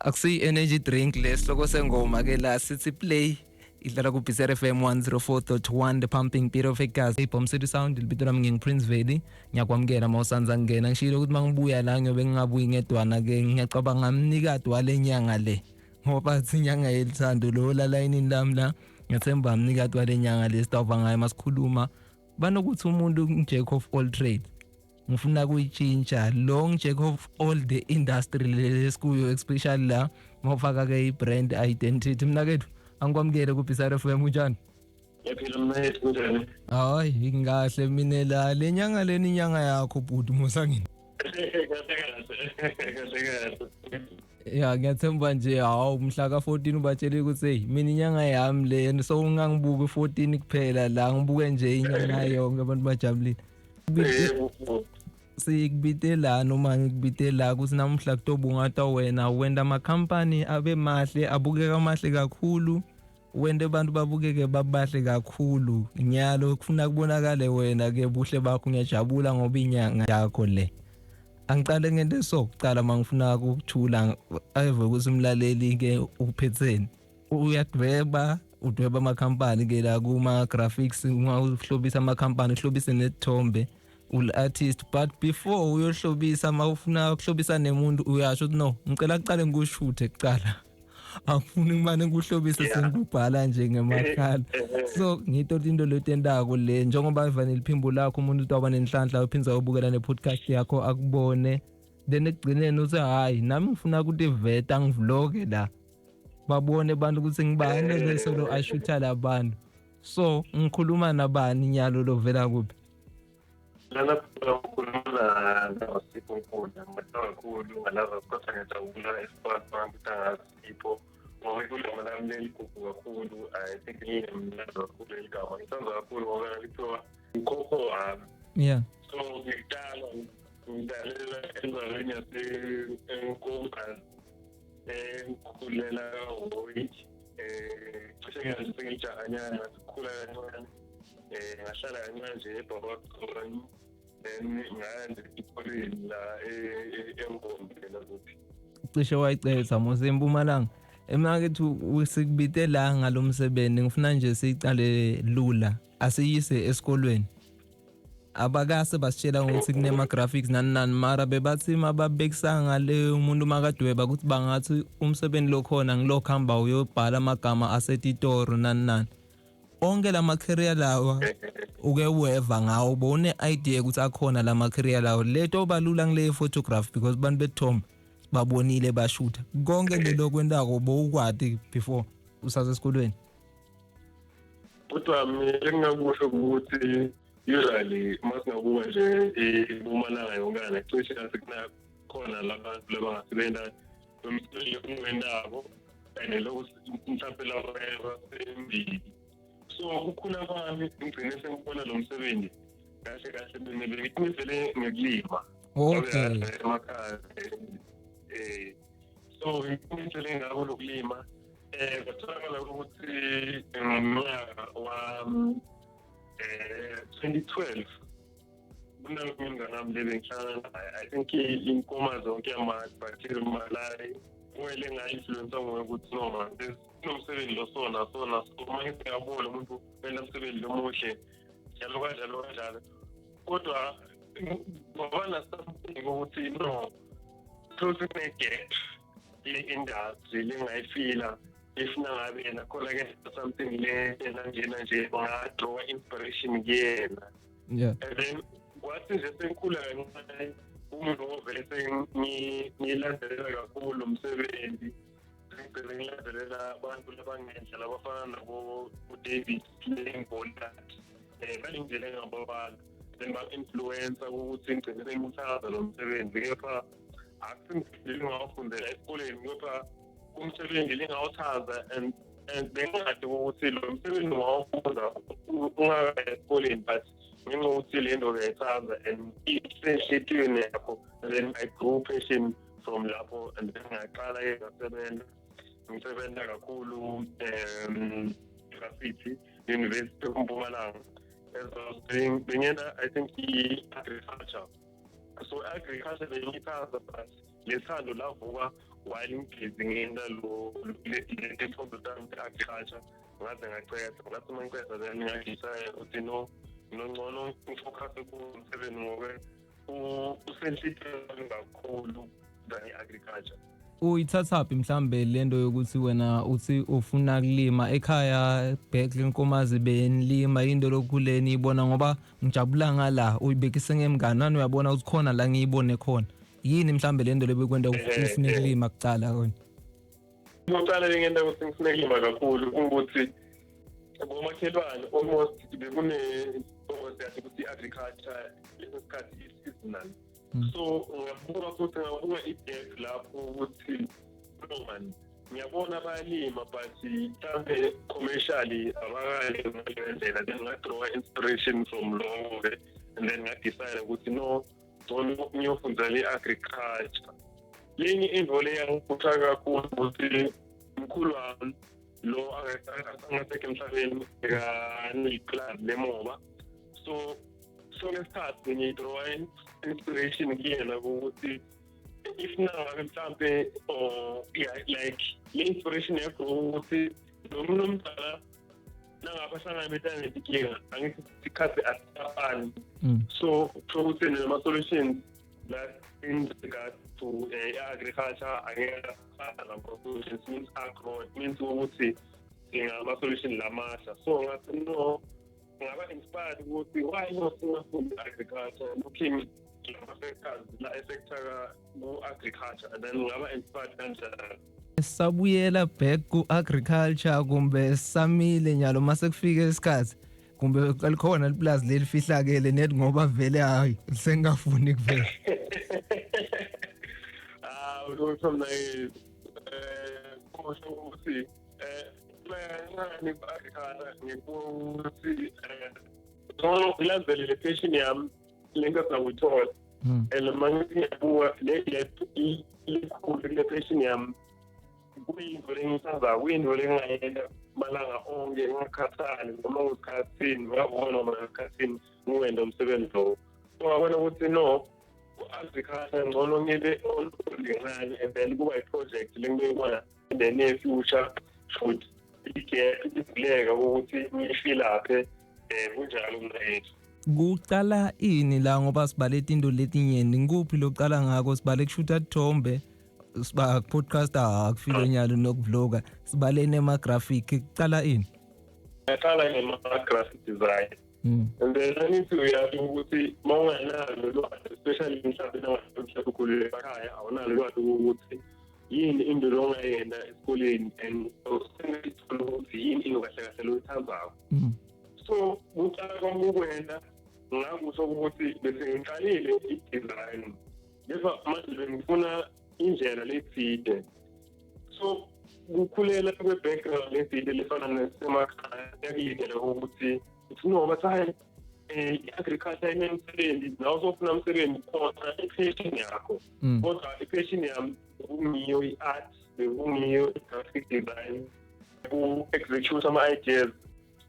Akusiyi energy drink lesihloko sengoma ke la sithi play idlala ku BCR FM 104.1, the pumping beat of igazi, iBomb City Sound. Libito lami ngingu Prince Veli, ngiyakwamukela mawusanza ngena. Ngishilo ukuthi mangibuya la ngiyobe ngingabuyi ngedwana ke, ngiyacabanga mnikati walenyanga le, ngoba thi inyanga yelithando lo la layinini lami la. Ngiyathemba mnikati walenyanga le sitawuva ngayo masikhuluma banokuthi umuntu jack of all trade. Ngifuna kuyitshintsha long jack of all the industry lesikuyo, especially la mawufaka ke i-brand identity. Mina kethu angikwamukele ku-BCR FM, kunjani? Ngiyaphila mnethu, kunjani? Hayi, ngahle mina la le nyanga leni inyanga yakho bhuti musangini. Kahle kahle, kahle kahle. Ya, ngiyathemba nje hawu mhla ka-14 ubatshele ukuthi hey, mina inyanga yami le, so ungangibuki 14 kuphela la, ngibuke nje inyanga yonke, abantu bajabulile. Yebo. Sikubite la noma ngikubite la ukuthi namuhla kutobungata wena wenda amakhampani abe mahle, abukeka mahle kakhulu, wente abantu babukeke babahle kakhulu. Nyalo kufuna kubonakale wena ke buhle bakho. Ngiyajabula ngoba inyanga yakho le. Angicale ngento so kucala mangifuna ukuthula ave ukuthi umlaleli ke uphetheni, uyadweba, udweba amakhampani ke la kuma graphics, uma uhlobisa amakhampani, uhlobise nesithombe, ul-artist. But before uyohlobisa, uma ufuna ukuhlobisa nemuntu, uyasho ukuthi no, ngicela kuqale ngikushuthe kucala, angifuni kumane ngikuhlobise sengikubhala nje ngemakhala. So ngito into letentako le, njengoba ivane liphimbo lakho, umuntu utawuba nenhlanhla uphindze ayobukela ne-podcast yakho akubone, then ekugcineni uthi hhayi, nami ngifuna ukuthi iveta ngivloge la, babone abantu ukuthi ngibani bese lo ashutha labantu. So ngikhuluma nabani nyalo, lovela kuphi? Lana ukhuluma noSipho Nkundla, ngibona kakhulu ngalava kodwa ngiyajabula esiphathi bami ukuthi angasipho ngoba igama lami leligugu kakhulu. I think linemnandi kakhulu leli gama, ngithanda kakhulu ngoba lithiwa ukhokho wami. So ngidala ngidalela endaweni yase-Nkomazi, ngikhulela kaHhoyi, cishe nje sengijahanyana, sikhula kancane, ngahlala kancane nje eBarberton, then ngaya nje esikoleni la eMbombela kuphi. Cishe wayicetha mose eMpumalanga. Emakethi sikubite la ngalomsebenzi, ngifuna nje siyicale lula, asiyise esikolweni. Abakase basitshela ukuthi kunema-graphics nani nani, mara bebathi mababekisa ngale umuntu makadweba ukuthi bangathi umsebenzi lokhona ngilokhu, hamba uyobhala amagama asetitoro nani nani. Onke lama career lawa uke weva ngawo, bone idea ukuthi akhona lama career lawo leto balula ngile photography, because abantu bethombe babonile bashutha konke lelo kwentako bowukwati before usasesikolweni? Kodwa mina engingakusho ukuthi usually uma singabuka nje iMpumalanga yonkana, cishe khona labantu labangasebenza lo msebenzi engiwentako and lokhu mhlawumbe labasembili. So kukhula kwami ngigcine sengibona lo msebenzi kahle kahle mina bengitimisele ngekulima emakhaya. So ngitimisele ngako lokulima, kwatholakala ukuthi ngomnyaka wa 2012 kunalomngane wami le bengihlala naye, I think inkoma zonke yamali, but malai kumele nga-influence nguye ukuthi no man, kunomsebenzi lo so na so na so, uma ngithi ngiyabona umuntu wena msebenzi lomuhle, njalo kanjalo kanjalo. Kodwa ngoba na-something ukuthi no, close kune-gap le-industry lengayifila if nangabe yena khona-ke something le enanjena nje nga-draw inspiration kuyena. And then kwathi nje sengikhula kancane, umuntu ovele sengilandelela kakhulu lo msebenzi, sengigcine ngilandelela abantu labangenhla labafana nabo-David Sling Bolat, balindlela engababala, then ba-influencer ukuthi ngigcine sengiwuthanda lo msebenzi. Kepha akusimsebenzi engawufundela esikoleni, kepha umsebenzi lingawuthanda and bengingade ukuthi lo msebenzi ungawufunda ungakayi esikoleni, but ngenxa yokuthi le nto uyayithanda and isenhlitiyweni yakho, then I grew passion from lapho and then ngaqala-ke ngasebenza, ngisebenza kakhulu graffiti University of Mpumalanga as I was doing, bengena I think i-agriculture. So agriculture bengiyithanda, but lethando lavuka While ngibhizi ngenta lo letifundo tami te-agriculture, ngaze ngaceda. Ngathi uma ngiceda, then nga-decide ukuthi no, ngcono ngi-focus kumsebenzi ngobe usenhlitweni kakhulu than i-agriculture. Uyithathaphi mhlambe lento yokuthi wena uthi ufuna kulima ekhaya back lenkomazi, benilima into lokuleni ibona? Ngoba ngijabula ngala uyibekise ngemngani nani, uyabona ukuthi khona la ngiyibone khona. Yini mhlambe lento lebekwenta ufune kulima kucala wena? Kuqala lengenta ukuthi ngifune kulima kakhulu ukuthi bomakhelwane almost bekune siyathi ukuthi i-agriculture leso sikhathi is-seasonal. So ngabuka futhi ngabuka i-gap lapho ukuthi no man, ngiyabona bayalima, but mhlambe commercially abakalimi ngaleyo ndlela. Then nga-draw inspiration from lokho-ke and then nga-decide ukuthi no, ngcono ngiyofundela i-agriculture. Lenye into le yangiphusha kakhulu ukuthi mkhulu wami lo angasekho emhlabeni bekaneliplazi lemoba, so lesikhathi ngiyi-draw inspiration kuyena ukuthi if nangabe mhlampe or yeah, like le inspiration yakho ukuthi lo muntu omdala nangabe ahlangabetana netinkinga, angithi isikhathi asisafani. So kusho ukuthi nama-solutions that in regards to agriculture angeke afana nama-solutions, means agro, it means ukuthi singama-solution lamasha. So ngathi no, ngaba inspired ukuthi why not singafundi agriculture, looking lama-factors la affecta ku-agriculture, and then ngaba inspired kanjalo. Sabuyela back ku-agriculture kumbe samile nyalo mase kufike isikhathi, kumbe likhona liplazi leli fihlakele net, ngoba vele hayi, sengingafuni kuvela? Ah, lutho mna, kusho ukuthi ngani ku-agriculture ngikuthi ngcono ngilandzele le passion yami lento esanguyithola. And uma ngithi ngiyabuka le gap likhulu kule passion yami, kuyinto lengiyithandayo, kuyinto lengingayenta malanga onke ngingakhathali noma ngisikhathini, ngavuka noma ngasikhathini ngiwenda umsebenzi lowo. So ngabona ukuthi no, ku-agriculture ngcono ngibe olingane and then kuba i-project lengibeyibona in the near future should i-gap ivuleka ukuthi ngiyifilaphe. Kunjalo mna yethu. Kucala ini la, ngoba sibale tinto letinyeni, ngikuphi lokucala ngako? Sibale kushutha tithombe, siba podcast, akufike nyalo nokuvloga, sibale nema-graphic, kucala ini? Ngaqala ngema-graphic design. And then angithi uyazi ukuthi uma unganalo ulwazi, especially mhlawumbe nangabe ukhulele ekhaya awunalo ulwazi ukuthi yini into longayenda esikoleni and usengayithola ukuthi yini into kahle kahle loyithandzako. So kuqala kwami ukwenda ngakusho ukuthi bese ngiqalile i-design, kepha manje bengifuna indlela letsite. So kukhulela kwe-background letsite lefana nesemakhaya yakulindela ukuthi no, bathi hayi, i-agriculture inemsebenzi, nawe sofuna umsebenzi khona i-passion yakho. Kodwa i-passion yami bekungiyo i-art, bekungiyo i-graphic design, ku-execute ama-ideas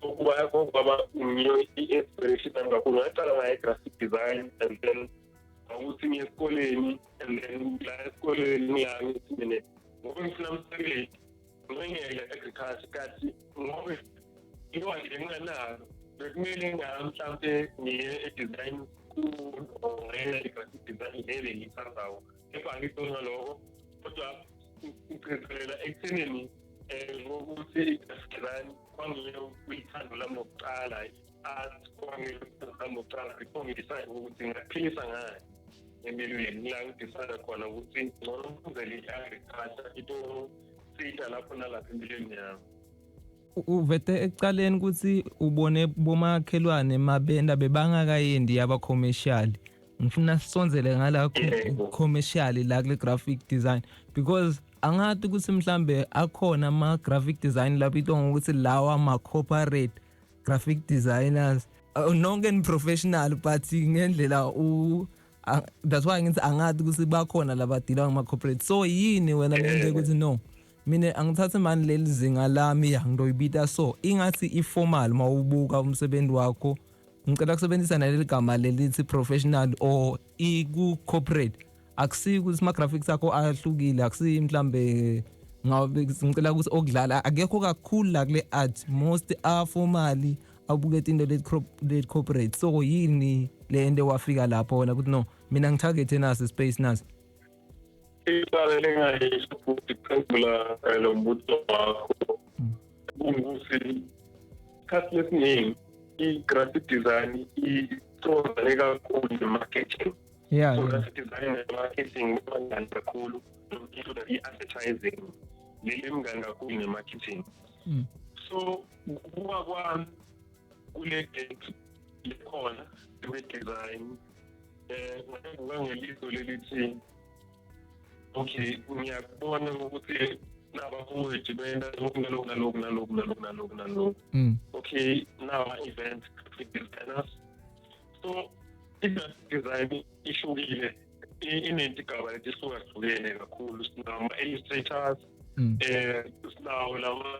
okuba kwaba ngiyo i-inspiration yami kakhulu. Ngaqala ngayo i-graphic design and then ukuthi ngiye esikoleni, and then la esikoleni ngila ngithi mina ngoba ngifuna umsebenzi ngingeke agriculture, kathi ngoba ilwazi benginganalo bekumele ngami mhlampe ngiye e-design school or ngiye e-graphic design le bengiyithandayo. Kepha angikho ngaloko, kodwa ngigcizelela ekuthenini ngokuthi i-graphic design kwangiyo kuyithando lami lokuqala, i-art kwangiyo ithando lami lokuqala before ngi-decide ukuthi ngingaphilisa ngani empilweni. La ngi-decide khona ukuthi ngcono ngifundele i-agriculture, itosita lapho nalapho empilweni yami. Uvete ekucaleni ukuthi ubone bomakhelwane mabenda bebangakayendi yaba commercial. Ngifuna sisondzele ngala commercial la kule graphic design, because angathi ukuthi mhlambe akhona ama graphic design labitwa ngokuthi lawa ama corporate graphic designers. Nonke ni professional, but ngendlela u that's why ngithi angathi ukuthi bakhona labadila ngama corporate. So yini wena lenze ukuthi no, mina angithathe mani leli zinga lami ya ngizoyibita so ingathi i-formal mawubuka umsebenzi wakho? Ngicela kusebenzisa naleli gama lelithi professional or iku corporate. Akusiki ukuthi ama graphics akho ahlukile, akusi mhlambe ngabe ngicela ukuthi okudlala akekho kakhulu la kule art, most are formally abuketa into le corporate. So yini le nto wafika lapho wena ukuthi no, mina ngitargethe nasi space nasi? Icala lengayisho futhi kuphendula lo mbuzo wakho kungukuthi isikhathi esiningi i-graphic design icondane kakhulu ne-marketing. So graphic design ne-marketing bangani kakhulu, include i-advertising leli mngani kakhulu ne-marketing. So kubuka kwami kule gap lekhona kwe-design, ngabuka ngeliso lelithi okay, ngiyakubona ukuthi nabafowethu benta lokhu naloku naloku naloku naloku naloku naloku. Okay, now event graphic designers. So i-graphic design ihlukile, inetigaba letihlukahlukene kakhulu. Sinama-illustrators, sinawo lama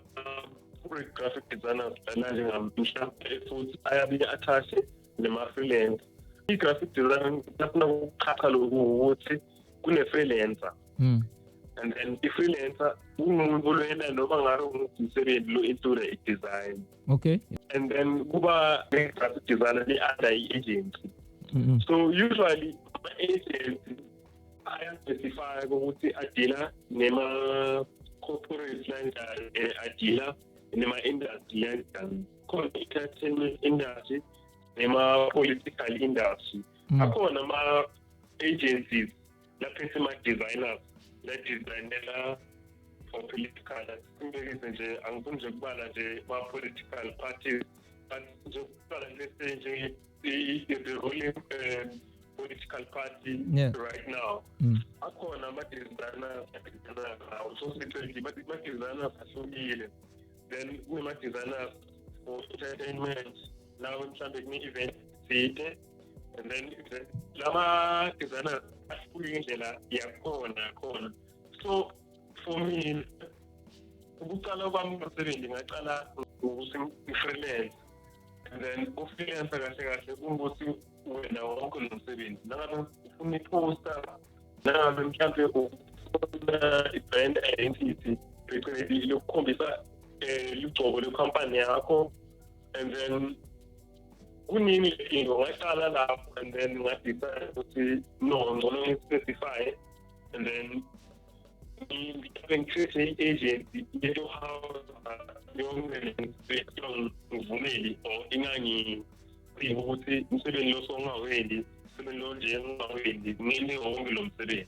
graphic designers lana njengamhlawumbe, futhi ayabuye athashe nema-freelance. I-graphic design nafuna ukuchacha lokhu ukuthi kune-freelancer, and then i-freelancer ungumuntu lwena noma ngabe umsebenzi lo include i-design. And then kuba ne-graphic designer le-under i-agency. So usually ama-agency ayaspecify ukuthi adila nema-corporate lanjani, adila nema-industry lanjani. Khona i-entertainment industry nema-political industry. Akhona ama-agencies laphethe ama-designers la-designela for political. Simbekise nje, angifuni nje ukubala nje ma-political parties, but nje ukubala let's nje the ruling political party right now. Akhona ama-designers awo, so sithi ama-designers ahlukile. Then kunema-designers for entertainment, lawo mhlambe kune-event thile, and then lama designers ahlukile indlela yakhona khona. So for me, ukucala kwami umsebenzi ngacala ngokuthi ngi-freelance, and then ku-freelance kahle kahle kungukuthi wena wonke lo msebenzi, nangabe ufuna i-poster, nangabe mhlambe ufuna i-brand identity, phecelezi lokukhombisa lugcobo lwekhampani yakho, and then kuningi into ngaqala lapho, and then ngadecide ukuthi no, ngcono ngi-specify and then ngiqale ngicreate i-agency letohamba yonke ngivumeli or ingangiciki ukuthi umsebenzi lo songaweli, umsebenzi lo nje ungaweli, ngene wonke lo msebenzi.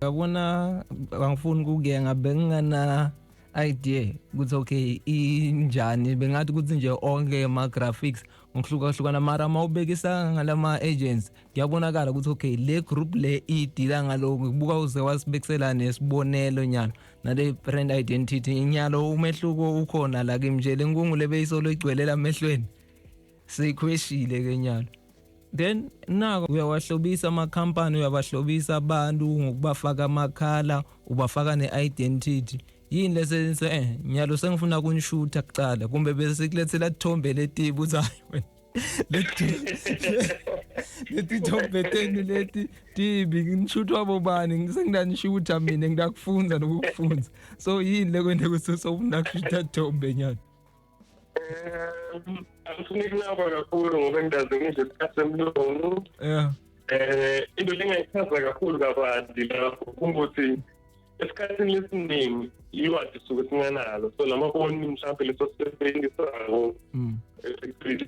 Yabona, angifuni ukukuyenga, bengingana idea ukuthi okay injani, bengathi ukuthi nje onke ama graphics ngokuhlukahlukana, mara mawubekisa ngalama agents kuyabonakala ukuthi okay, le group le idila ngalokhu. Kubuka uze wasibekisela nesibonelo nyalo nale brand identity nyalo, umehluko ukhona la kimi nje, lenkungu lebeyisolo igcwelela emehlweni seyikhweshile ke nyalo. Then nako uyawahlobisa amakhampani, uyabahlobisa abantu ngokubafaka amakhala, ubafaka ne-identity. Yini lese nyalo sengifuna kunishutha kucala, kumbe bese sikulethela thombe letibi uthi hayi wena, leti thombe tenu leti tibi, ngishuthwa bobani, senginanishutha mina, ngidakufunza nokukufunza. So yini lekwente ukuthi sofuna kushutha thombe nyalo? Angifuni kunaba kakhulu ngoba ngidaze ngisho isikhathi semlungu. Into lengayichaza kakhulu kabanzi lapho kungukuthi esikhathini esiningi ilwazi suke singanalo, so lamafoni mhlawumbe leso sisebenzisako,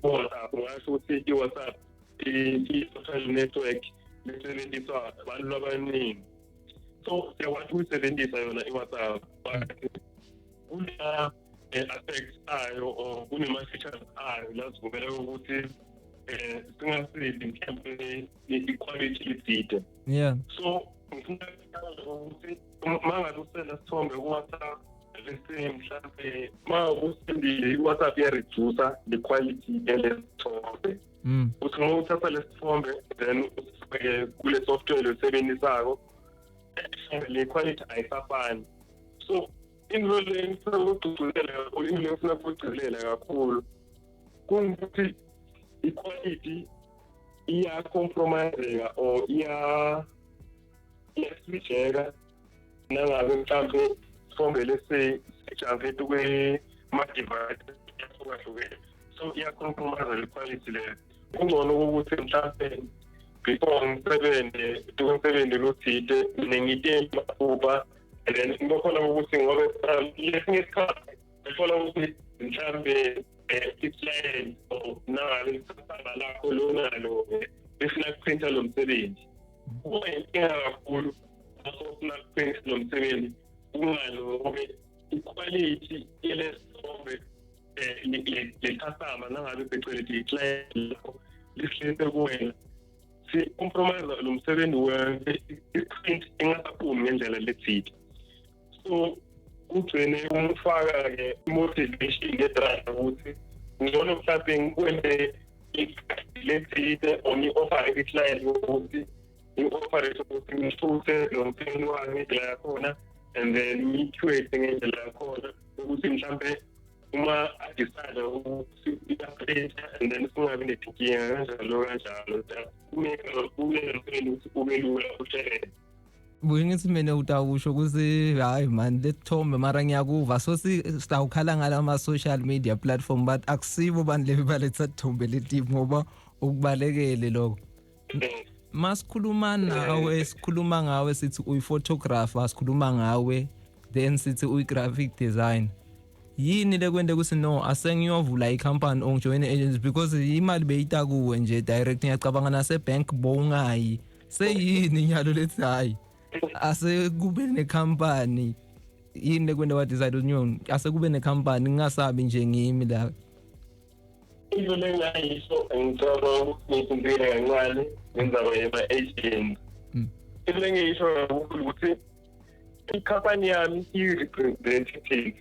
WhatsApp, ngasho ukuthi i-WhatsApp i-social network lesebenziswa abantu abaningi, so siyakwazi ukuyisebenzisa yona i-WhatsApp, but kuna aspects ayo or kunema-features ayo la sivumela ukuthi singasebi mhlawumbe i-quality letsite. So ngifuna ukuthi uma ngabe usenda sithombe ku-WhatsApp, let's mhlambe uma usendile, i-WhatsApp iyaredusa the quality yalesithombe. Uthi uma uthatha lesithombe then usifake kule software losebenzisako, le quality ayisafani. So into le ngifuna ukugcizelela kakhulu, into le ngifuna ukugcizelela kakhulu kungukuthi i-quality iyacompromiseka or iya Iyasijeka nangabe mhlambe isithombe lesi sijampe kwe-ma-device ahlukahlukene, so iya-compromise le quality leyo. Kungcono ukuthi mhlambe before ngisebenze umsebenzi lothide, mina ngite maphupha and then ngibakhona ukuthi, ngoba lesinye isikhathi uthola ukuthi mhlambe i-client or nangabe icustomer lakho lonalo lifuna ukuprinta lo msebenzi, kuba inkinga kakhulu lapho ufuna ukuprinta lo msebenzi kungani, ngoba iquality yelesithombe le-customer, nangabe phecelezi i-client lakho lisilethe kuwena, si-compromise lo msebenzi wonke, i-print ingasaphumi ngendlela lethile. So kugcine umfaka-ke i-motivation ne-drive ukuthi ngcono mhlawumbe ngikwente lethile or ngi-offer i-client ukuthi ngi-offer ukuthi ngishuthe lo msebenzi wami ngendlela yakhona and then ngiyi-curate ngendlela yakhona, ukuthi mhlambe uma a-decide ukuthi uyaprinta and then singabi netinkinga kanjalo kanjalo, kumele lo msebenzi ukuthi ube lula, ushelele. Buye ngithi mina utawusho ukuthi hayi man, lethombe, mara ngiyakuva. So sitawukhala ngala social media platform, but akusibo bantu lebi baletha thombe letimu, ngoba ukubalekele lokho. Masikhuluma nawe, sikhuluma ngawe sithi uyi-photographer, sikhuluma ngawe then sithi uyi-graphic design. Yini lekwente ukuthi no, asengiyovula ikhampani or ngijoyine agency? Because imali beyita kuwe nje direct, ngiyacabanga nase-bank bowungayi. Seyini nyalo lethi hayi, ase kube nekhampani? Yini lekwente wa-decide ukuthi no, ase kube nekhampani, ngingasabi nje ngimi la? Into lengayisho, ngicabanga ukuthi ngifundile kancane ngendzaba yema-agent. Into engiyisho kakhulu ukuthi ikhampani yami iyi-representative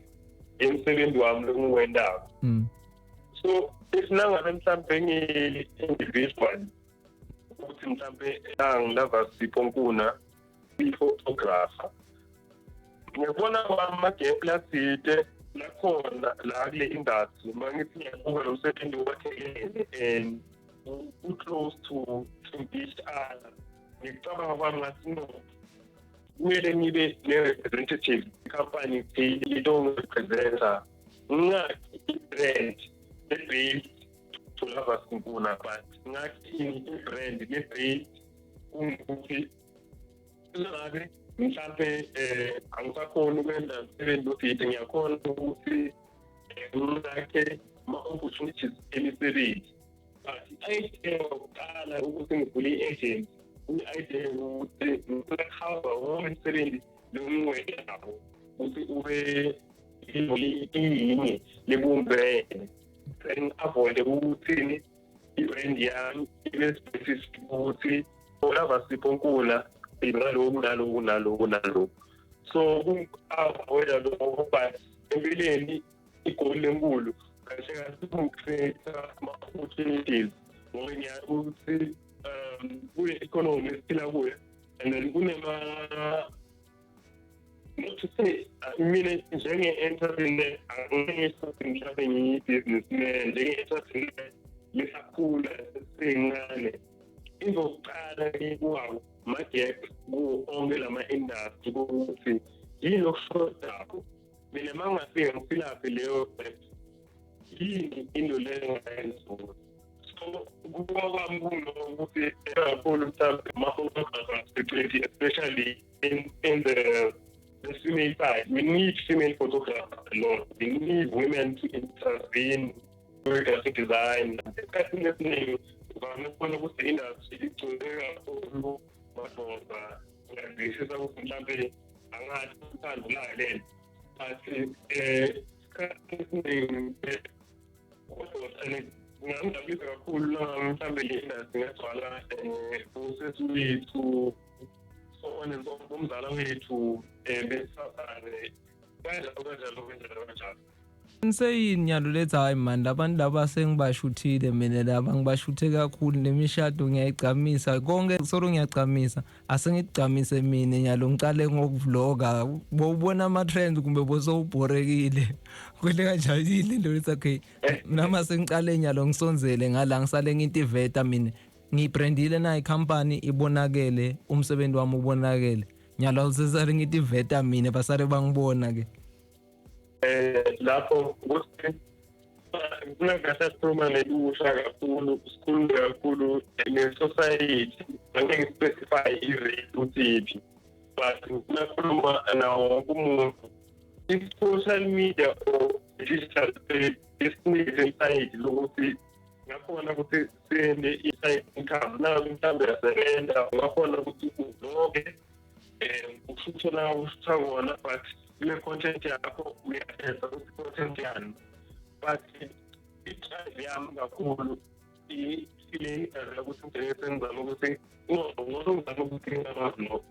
yemsebenzi wami lengiwentako. So if nangabe mhlambe ngi-individual, ukuthi mhlambe ngilava Sipho Nkuna i-photographer, ngiyabona kwami ama-gap latsite lakhona la kule industry. Uma ngithi ngiyabuka lo msebenzi wakhelene and u-close to each other, ngicabanga kwami ngathi no, kumele ngibe ne-representative company thile tongirepresenta, ngingakhi i-brand le-based to Lovers Nkuna, but ngakhi i-brand le-based kungukuthi ngabe mhlampe angisakhoni ukwenza umsebenzi othile, ngiyakhona ukuthi ngakhe ama-opportunities emisebenzi. But i-idea yokuqala ukuthi ngivule i-agency, i-idea yokuthi ngifuna wonke umsebenzi longiwentako ukuthi ube iyinye lebumbene, ngi-avoide ukuthini i-brand yami ibe specific ukuthi olava Sipho Nkuna naloku naloku naloku naloku. So ku-avoida lokho, but empilweni igoli lenkulu kahle kahle ku-create ama-opportunities, ngoba ngiyazi ukuthi kule economy esiphila kuyo and then kunema, not to say mina njenge-entrepreneur, angeke ngisho ukuthi mhlawumbe ngiyi-businessman, njenge-entrepreneur lesakhula sesencane, inzokuqala ngikuwawo ma-gap kuwo onke lama-industry, ukuthi yini okushodako. Mina uma ngingafika ngifilaphi leyo gap, yini into leyo engayenza? So kuba kwami kunokuthi kakhulu mhlawumbe ama-photographers phecelezi, especially in the female side, we need female photographers a lot. We need women to intervene kwe-graphic design. Esikhathini esiningi uvame ukubona ukuthi i-industry igcwele kakhulu madoda. Ngiyazwisisa ukuthi mhlampe angathi uthando layo lento, but esikhathini esiningi kodwa kungangijabulisa kakhulu nangabe mhlambe le industry ingagcwala usesi wethu, so on and so forth, umzala wethu besifazane, kanjalo kanjalo kanjalo kanjalo. Niseyini nyalo lethi hayi man, labantu laba sengibashuthile mina, laba ngibashuthe kakhulu, nemishado ngiyayigcamisa, konke solo ngiyagcamisa, asengigcamise mina nyalo, ngicale ngokuvloga, bowubona ama-trends kumbe bosowubhorekile kwele kanjani lento lethi okay, nama sengicale nyalo ngisonzele ngala, ngisale ngintiveta mina. Ngiyibrandile na ikhampani, ibonakele, umsebenzi wami ubonakele. Nyalo sesale ngithi veta mina, basale bangibona ke. Lapho ukuthi ngifuna kahle sikhuluma nelusha kakhulu, sikhulume kakhulu ne-society. Angeke ngi-specify i-race ukuthi yiphi, but ngifuna khuluma nawo wonke umuntu. I-social media or digital space isinikeze isayidi lokuthi ngakhona ukuthi sende i-side income. Nayo mhlawumbe uyasebenza, ungakhona ukuthi u-vloge, ushuthe la ushutha kona, but kule content yakho uyakhetha ukuthi content yani. But i-drive yami kakhulu ile ukuthi ngigcine sengizama ukuthi ngcono ngizama ukuthi ngingama-vlog.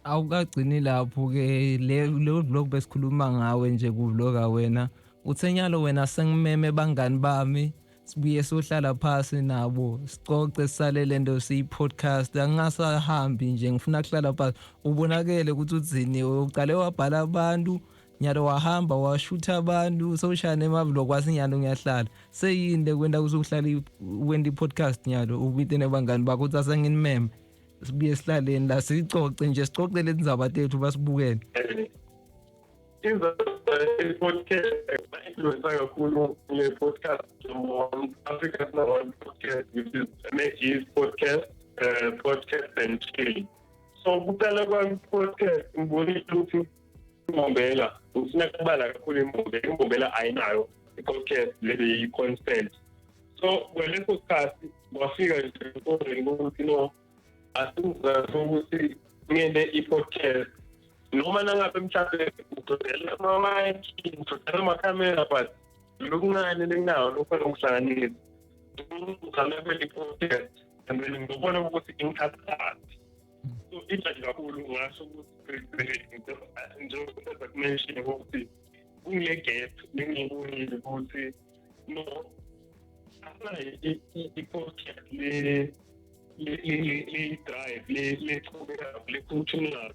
Awukagcini lapho-ke le vlog besikhuluma ngawe nje, kuvloga wena. Uthe nyalo wena sengimeme bangani bami, sibuye sohlala phasi nabo, sicoce, sisale lento siyi-podcast. Angingasahambi nje, ngifuna kuhlala phasi. Ubonakele ukuthi uthini, uqale wabhala abantu, nyalo wahamba washutha abantu, sewushaya nema-vlog, wasi nyalo ngiyahlala. Seyini le kwenta ukuthi uhlale wenta i-podcast nyalo, ubite nebangani bakho uthi asenginimeme, sibuye sihlaleni la, sicoce nje, sicoce lezi ndzaba tethu, basibukele? I-podcast influence kakhulu le podcast Africa's number one podcast, which is Maggie's podcast, Podcast and Chill. So kuqala kwami podcast ngibonile ukuthi iMbombela, ngifuna kubala kakhulu iMbombela, iMbombela ayinayo i-podcast lebe yi-constant. So kwaleso sikhathi kwafika nje emqondweni ukuthi no, asingizame ukuthi ngente i-podcast, noma nangabe mhlawumbe ngigcwele ama-mic, ngigcwele amakhamera, but lokuncane lenginawo lokhona ukuhlanganisa, ngizame kwele i-podcast and then ngizobona ukuthi ingithathaphi. So injani kakhulu ngasho ukuthi njengoba ku-mention ukuthi kule gap lengiyibonile ukuthi no, asinayo i-podcast le le drive le lechubekako, le continuous.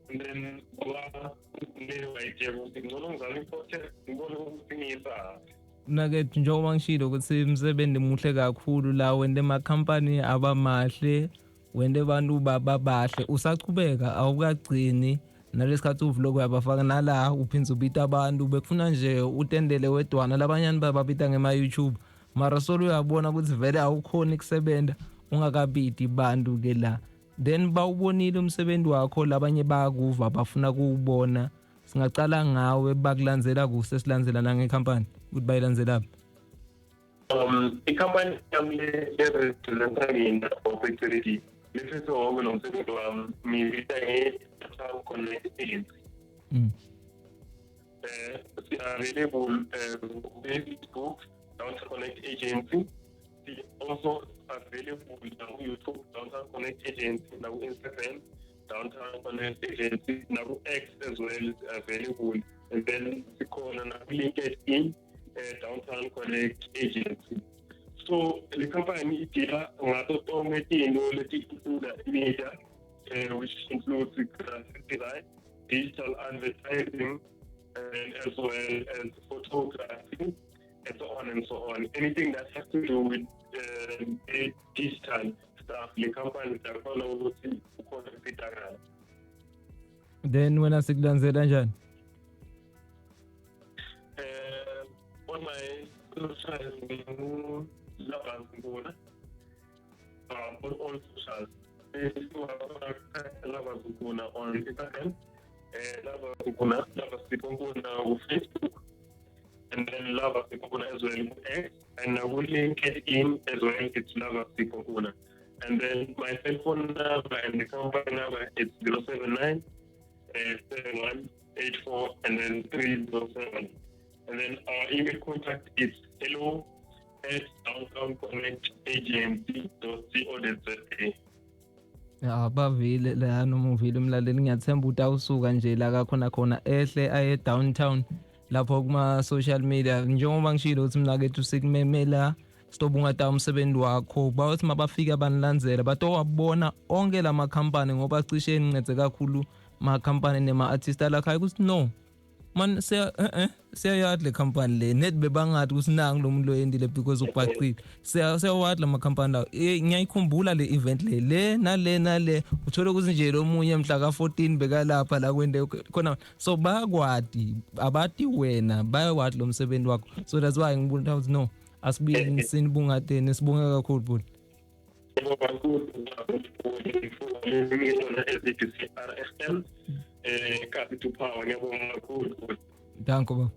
And then kwa leyo idea ukuthi ngcono ngizame i-podcast, ngibone ukuthi ngiyisaphi. Mnakethu, njengoba ngishilo ukuthi umsebenzi muhle kakhulu la wente amakhampani abamahle, wente abantu babahle, usachubeka, awukagcini. Nalesikhathi u-vlog uyabafaka nala, uphindze ubita abantu. Bekufuna nje utendele wedwana, labanyana bababita ngema-YouTube, mara solo uyabona ukuthi vele awukhoni kusebenza ungakabiti bantu ke la. Then bawubonile umsebenzi wakho, labanye bayakuva, bafuna kuwubona. Singacala ngawe, bakulandzela kuhle, silandzela nangekhampani ukuthi bayilandzelaphi? Ikhampani yami le-representa mina or phecelezi lefethe wonke lo msebenzi wami, ngiyibita nge-Downtown Connect Agency. Si-available ku-Facebook, Downtown Connect Agency. Si also available naku-YouTube, Downtown Connect Agency, naku-Instagram, Downtown Connect Agency, naku-X as well is available. And then sikhona naku-LinkedIn, Downtown Connect Agency. So le company idila ngato tonke tintfo leti-include media, which includes graphic design, digital advertising, and as well as photography, and so on and so on. Anything that has to do with digital stuff, le company siyakhona ukuthi ukhona ukusizakala. Then wena sikulandzela njani? On my socials, ngingu-Lovers Nkuna. On all socials. Lovers Nkuna on Instagram, Lovers Nkuna, Lovers Nkuna ku Facebook, and then Lovers Nkuna as well ku X, and now LinkedIn as well, it's Lovers Nkuna. And then my cell phone number and the company number, it's 079 7184 and then 307. And then our email contact is hello@downtownconnectagency.co.za. Ya, bavile la noma uvile umlaleli, ngiyathemba ukuthi awusuka nje la kakhona khona ehle aye downtown lapho kuma social media. Njengoba ngishilo ukuthi mnakethu sikumemela sitobungata umsebenzi wakho, bawothi mabafika banilandzela batowabona onke lama company, ngoba cishe nincedze kakhulu ma company nema artist alakhaya ukuthi no Man, siya siyayadi le company le, net bebangathi ukuthi nangu lo muntu lo yendile because ubhacile. Siyawadi la makhampani lawo. Ngiyayikhumbula le event le, le nale nale, uthole ukuthi nje lo munye mhla ka-14 bekalapha la kwende khona. So bayakwati, abati wena, bayakwati lo msebenzi wakho. So that's why ngibona ukuthi no, asibuyeni sinibungateni. Sibonge kakhulu, bhuti. Ngiyabonga kakhulu SABC RFM, Kasi to Power. Ngiyabonga kakhulu. Danko, baba.